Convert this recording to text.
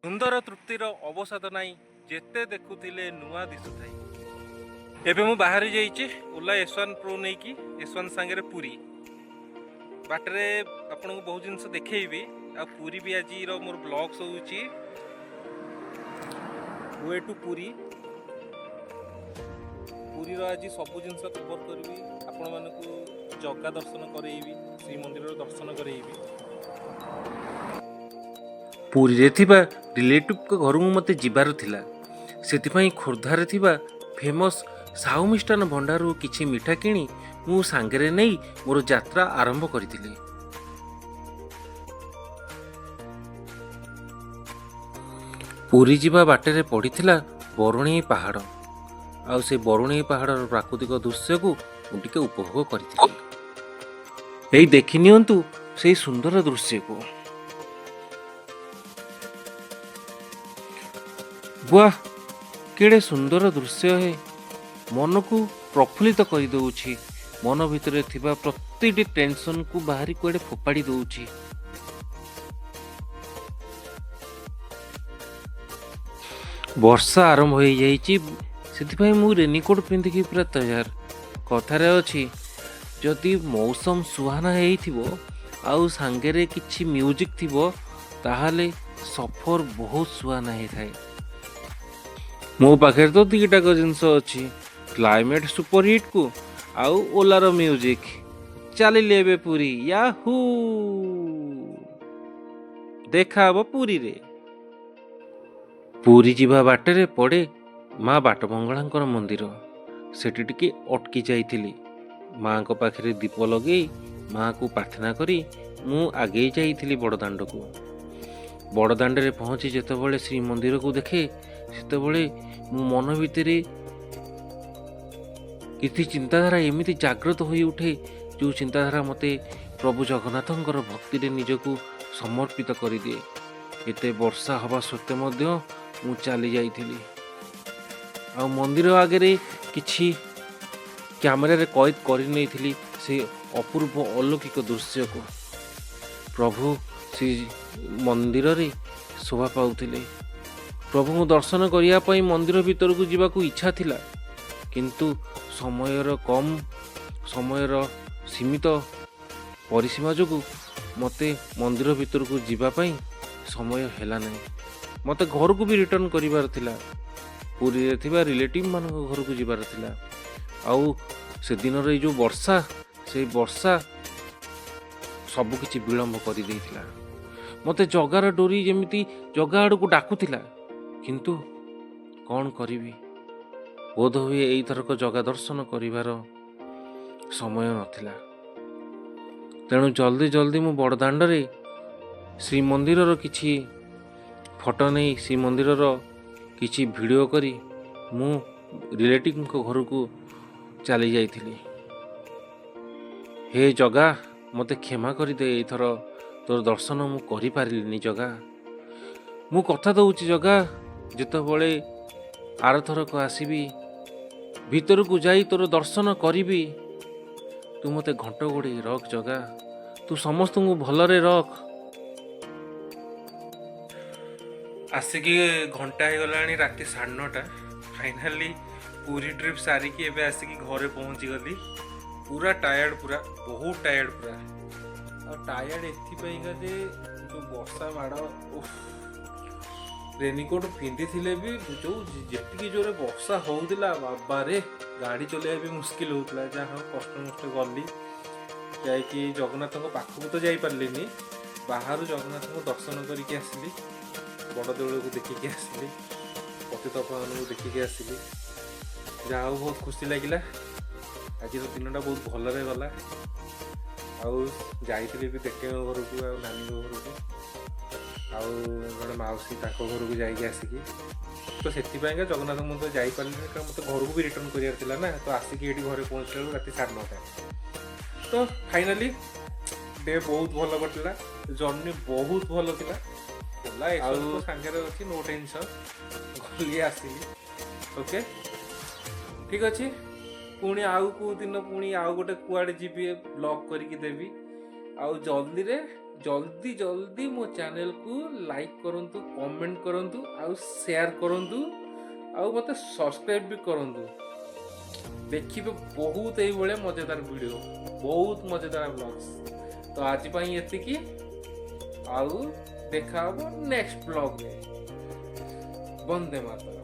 ସୁନ୍ଦର ତୃପ୍ତିର ଅବସାଦ ନାହିଁ, ଯେତେ ଦେଖୁଥିଲେ ନୂଆ ଦିଶୁଥାଏ। ଏବେ ମୁଁ ବାହାରି ଯାଇଛି ଓଲା S1 pro ନେଇକି, S1 ସାଙ୍ଗରେ ପୁରୀ। ବାଟରେ ଆପଣଙ୍କୁ ବହୁତ ଜିନିଷ ଦେଖେଇବି ଆଉ ପୁରୀ ବି। ଆଜିର ମୋର ବ୍ଲଗ୍ସ ହେଉଛି we two Puri. ପୁରୀର ଆଜି ସବୁ ଜିନିଷ କଭର୍ କରିବି, ଆପଣମାନଙ୍କୁ ଜଗା ଦର୍ଶନ କରେଇବି, ଶ୍ରୀମନ୍ଦିରର ଦର୍ଶନ କରେଇବି। ପୁରୀରେ ଥିବା ରିଲେଟିଭଙ୍କ ଘରକୁ ମୋତେ ଯିବାର ଥିଲା। ସେଥିପାଇଁ ଖୋର୍ଦ୍ଧାରେ ଥିବା ଫେମସ୍ ସାହୁ ମିଷ୍ଟାନ୍ନ ଭଣ୍ଡାରରୁ କିଛି ମିଠା କିଣି ମୁଁ ସାଙ୍ଗରେ ନେଇ ମୋର ଯାତ୍ରା ଆରମ୍ଭ କରିଥିଲି। ପୁରୀ ଯିବା ବାଟରେ ପଡ଼ିଥିଲା ବରୁଣେଇ ପାହାଡ଼ ଆଉ ସେ ବରୁଣେଇ ପାହାଡ଼ର ପ୍ରାକୃତିକ ଦୃଶ୍ୟକୁ ମୁଁ ଟିକେ ଉପଭୋଗ କରିଥିଲି। ଏଇ ଦେଖି ନିଅନ୍ତୁ ସେଇ ସୁନ୍ଦର ଦୃଶ୍ୟକୁ। ବାଃ, କେଡ଼େ ସୁନ୍ଦର ଦୃଶ୍ୟ ହେ! ମନକୁ ପ୍ରଫୁଲ୍ଲିତ କରିଦେଉଛି। ମନ ଭିତରେ ଥିବା ପ୍ରତିଟି ଟେନସନକୁ ବାହାରି କୁଆଡ଼େ ଫୋପାଡ଼ି ଦେଉଛି। ବର୍ଷା ଆରମ୍ଭ ହୋଇଯାଇଛି, ସେଥିପାଇଁ ମୁଁ ରେନିକୋଟ୍ ପିନ୍ଧିକି ପୁରା ତୟାର। କଥାରେ ଅଛି, ଯଦି ମୌସମ ସୁହାନା ହେଇଥିବ ଆଉ ସାଙ୍ଗରେ କିଛି ମ୍ୟୁଜିକ୍ ଥିବ, ତାହେଲେ ସଫର ବହୁତ ସୁହାନା ହେଇଥାଏ। ମୋ ପାଖରେ ତ ଦୁଇଟାକ ଜିନିଷ ଅଛି, କ୍ଲାଇମେଟ୍ ସୁପରହିଟ୍କୁ ଆଉ ଓଲାର ମ୍ୟୁଜିକ୍। ଚାଲିଲି ଏବେ ପୁରୀ। ୟାହୁ! ଦେଖା ହବ ପୁରୀରେ। ପୁରୀ ଯିବା ବାଟରେ ପଡ଼େ ମା ବାଟମଙ୍ଗଳାଙ୍କର ମନ୍ଦିର। ସେଠି ଟିକେ ଅଟକି ଯାଇଥିଲି। ମାଙ୍କ ପାଖରେ ଦୀପ ଲଗେଇ, ମାକୁ ପ୍ରାର୍ଥନା କରି ମୁଁ ଆଗେଇ ଯାଇଥିଲି ବଡ଼ଦାଣ୍ଡକୁ। ବଡ଼ଦାଣ୍ଡରେ ପହଞ୍ଚି ଯେତେବେଳେ ଶ୍ରୀମନ୍ଦିରକୁ ଦେଖେ, ସେତେବେଳେ ମୋ ମନ ଭିତରେ କିଛି ଚିନ୍ତାଧାରା ଏମିତି ଜାଗ୍ରତ ହୋଇ ଉଠେ, ଯେଉଁ ଚିନ୍ତାଧାରା ମୋତେ ପ୍ରଭୁ ଜଗନ୍ନାଥଙ୍କର ଭକ୍ତିରେ ନିଜକୁ ସମର୍ପିତ କରିଦିଏ। ଏତେ ବର୍ଷା ହେବା ସତ୍ତ୍ୱେ ମଧ୍ୟ ମୁଁ ଚାଲି ଯାଇଥିଲି ଆଉ ମନ୍ଦିର ଆଗରେ କିଛି କ୍ୟାମେରାରେ କଏଦ କରିନେଇଥିଲି ସେ ଅପୂର୍ବ ଅଲୌକିକ ଦୃଶ୍ୟକୁ। ପ୍ରଭୁ ସେ ମନ୍ଦିରରେ ଶୋଭା ପାଉଥିଲେ। ପ୍ରଭୁଙ୍କୁ ଦର୍ଶନ କରିବା ପାଇଁ ମନ୍ଦିର ଭିତରକୁ ଯିବାକୁ ଇଚ୍ଛା ଥିଲା, କିନ୍ତୁ ସମୟର କମ୍, ସମୟର ସୀମିତ ପରିସୀମା ଯୋଗୁଁ ମୋତେ ମନ୍ଦିର ଭିତରକୁ ଯିବା ପାଇଁ ସମୟ ହେଲା ନାହିଁ। ମୋତେ ଘରକୁ ବି ରିଟର୍ଣ୍ଣ କରିବାର ଥିଲା। ପୁରୀରେ ଥିବା ରିଲେଟିଭ୍ ମାନଙ୍କ ଘରକୁ ଯିବାର ଥିଲା। ଆଉ ସେଦିନର ଏଇ ଯେଉଁ ବର୍ଷା, ସେଇ ବର୍ଷା ସବୁକିଛି ବିଳମ୍ବ କରିଦେଇଥିଲା। ମୋତେ ଜଗାର ଡୋରି ଯେମିତି ଜଗା ଆଡ଼କୁ ଡାକୁଥିଲା, କିନ୍ତୁ କ'ଣ କରିବି? ବୋଧହୁଏ ଏଇଥରକ ଜଗା ଦର୍ଶନ କରିବାର ସମୟ ନଥିଲା। ତେଣୁ ଜଲ୍ଦି ଜଲ୍ଦି ମୁଁ ବଡ଼ଦାଣ୍ଡରେ ଶ୍ରୀମନ୍ଦିରର କିଛି ଫଟୋ ନେଇ, ଶ୍ରୀମନ୍ଦିରର କିଛି ଭିଡ଼ିଓ କରି ମୁଁ ରିଲେଟିଭଙ୍କ ଘରକୁ ଚାଲି ଯାଇଥିଲି। ହେ ଜଗା, ମୋତେ କ୍ଷମା କରିଦେ। ଏଇଥର ତୋର ଦର୍ଶନ ମୁଁ କରିପାରିଲିନି ଜଗା। ମୁଁ କଥା ଦେଉଛି ଜଗା, ଯେତେବେଳେ ଆରଥରକ ଆସିବି, ଭିତରକୁ ଯାଇ ତୋର ଦର୍ଶନ କରିବି। ତୁ ମୋତେ ଘଣ୍ଟ ଘୋଡ଼େଇ ରଖ ଜଗା। ତୁ ସମସ୍ତଙ୍କୁ ଭଲରେ ରଖ। ଆସିକି ଘଣ୍ଟା ହେଇଗଲାଣି, ରାତି 9:30। ଫାଇନାଲି ପୁରୀ ଟ୍ରିପ୍ ସାରିକି ଏବେ ଆସିକି ଘରେ ପହଞ୍ଚିଗଲି। ପୁରା ଟାୟାର୍ଡ଼, ପୁରା ବହୁତ ଟାୟାର୍ଡ଼ ପୁରା। ଆଉ ଟାୟାର୍ଡ଼ ଏଥିପାଇଁକା ଯେ ଯେଉଁ ବର୍ଷା ମାଡ଼, ଉଫ୍! ରେନିକୋଟ୍ ପିନ୍ଧିଥିଲେ ବି ଯେଉଁ ଯେତିକି ଜୋରେ ବର୍ଷା ହେଉଥିଲା, ବାବାରେ, ଗାଡ଼ି ଚଲେଇବା ବି ମୁସ୍କିଲ ହେଉଥିଲା। ଯାହା ହଉ, କଷ୍ଟ ମଷ୍ଟେ ଗଲି। ଯାଇକି ଜଗନ୍ନାଥଙ୍କ ପାଖକୁ ତ ଯାଇପାରିଲିନି, ବାହାରୁ ଜଗନ୍ନାଥଙ୍କୁ ଦର୍ଶନ କରିକି ଆସିଲି। ବଡ଼ ଦେଉଳକୁ ଦେଖିକି ଆସିଲି, ପତିତପାବନକୁ ଦେଖିକି ଆସିଲି। ଯାହା ହଉ, ବହୁତ ଖୁସି ଲାଗିଲା। ଆଜିର ଦିନଟା ବହୁତ ଭଲରେ ଗଲା। ଆଉ ଯାଇଥିଲି ବି ଦେକେଙ୍କ ଘରକୁ ଆଉ ନାନୀଙ୍କ ଘରକୁ ଆଉ ଜଣେ ମାଉସୀ, ତାଙ୍କ ଘରକୁ ଯାଇକି ଆସିକି, ତ ସେଥିପାଇଁକା ଜଗନ୍ନାଥ ମନ୍ଦିର ଯାଇପାରିଲିନି, କାରଣ ମୋତେ ଘରକୁ ବି ରିଟର୍ଣ୍ଣ କରିବାର ଥିଲା ନା। ତ ଆସିକି ଏଇଠି ଘରେ ପହଞ୍ଚିଲା ବେଳକୁ ରାତି 9:30। ତ ଫାଇନାଲି ଡେ ବହୁତ ଭଲ କଟିଲା, ଜର୍ଣ୍ଣି ବହୁତ ଭଲ ଥିଲା। ଆଉ ସାଙ୍ଗରେ ଅଛି, ନୋ ଟେନସନ୍, ଗଲି ଆସିଲି। ଓକେ, ଠିକ୍ ଅଛି। ପୁଣି ଆଉ କେଉଁ ଦିନ ପୁଣି ଆଉ ଗୋଟେ କୁଆଡ଼େ ଯିବି, ବ୍ଲଗ୍ କରିକି ଦେବି। ଆଉ ଜଲ୍ଦିରେ ଜଲ୍ଦି ଜଲ୍ଦି ମୋ ଚ୍ୟାନେଲକୁ ଲାଇକ୍ କରନ୍ତୁ, କମେଣ୍ଟ କରନ୍ତୁ ଆଉ ସେୟାର କରନ୍ତୁ ଆଉ ମୋତେ ସବସ୍କ୍ରାଇବ୍ ବି କରନ୍ତୁ। ଦେଖିବେ ବହୁତ ଏଇଭଳିଆ ମଜାଦାର ଭିଡ଼ିଓ, ବହୁତ ମଜାଦାର ବ୍ଲଗ୍ସ। ତ ଆଜି ପାଇଁ ଏତିକି, ଆଉ ଦେଖା ହବ ନେକ୍ସଟ ବ୍ଲଗ୍ରେ। ବନ୍ଦେ ମାତରମ୍।